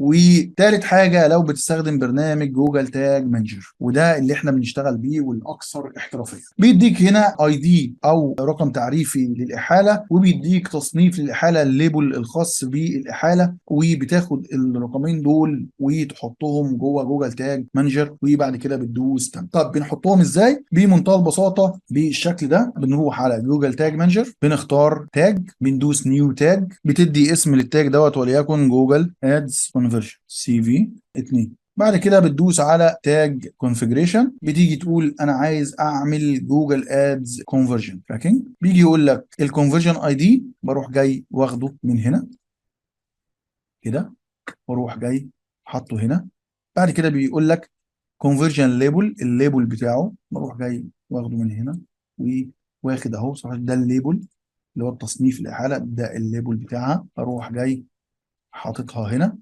وتالت حاجة لو بتستخدم برنامج Google Tag Manager، وده اللي احنا بنشتغل بيه والاكثر احترافية. بيديك هنا ID او رقم تعريفي للاحاله، وبيديك تصنيف للاحاله، ال label الخاص بالاحاله، وبتاخد الرقمين دول وتحطهم جوه Google Tag Manager، وبعد كده بتدوس تم. طب بنحطهم ازاي؟ بمنتهى البساطة بالشكل ده، بنروح على Google Tag Manager، بنختار tag، بندوس new tag، بتدي اسم لل tag دوت وليكن Google Ads conversion CV 2. بعد كده بتدوس على tag configuration، بتيجي تقول انا عايز اعمل Google Ads conversion tracking، بيجي يقول لك ال conversion ID، بروح جاي واخده من هنا كده واروح جاي حاطه هنا. بعد كده بيقول لك conversion label، ال label بتاعه بروح جاي واخده من هنا وواخد اهو صح، ده ال label اللي هو التصنيف الاحاله، ده ال label بتاعها، اروح جاي حاططها هنا.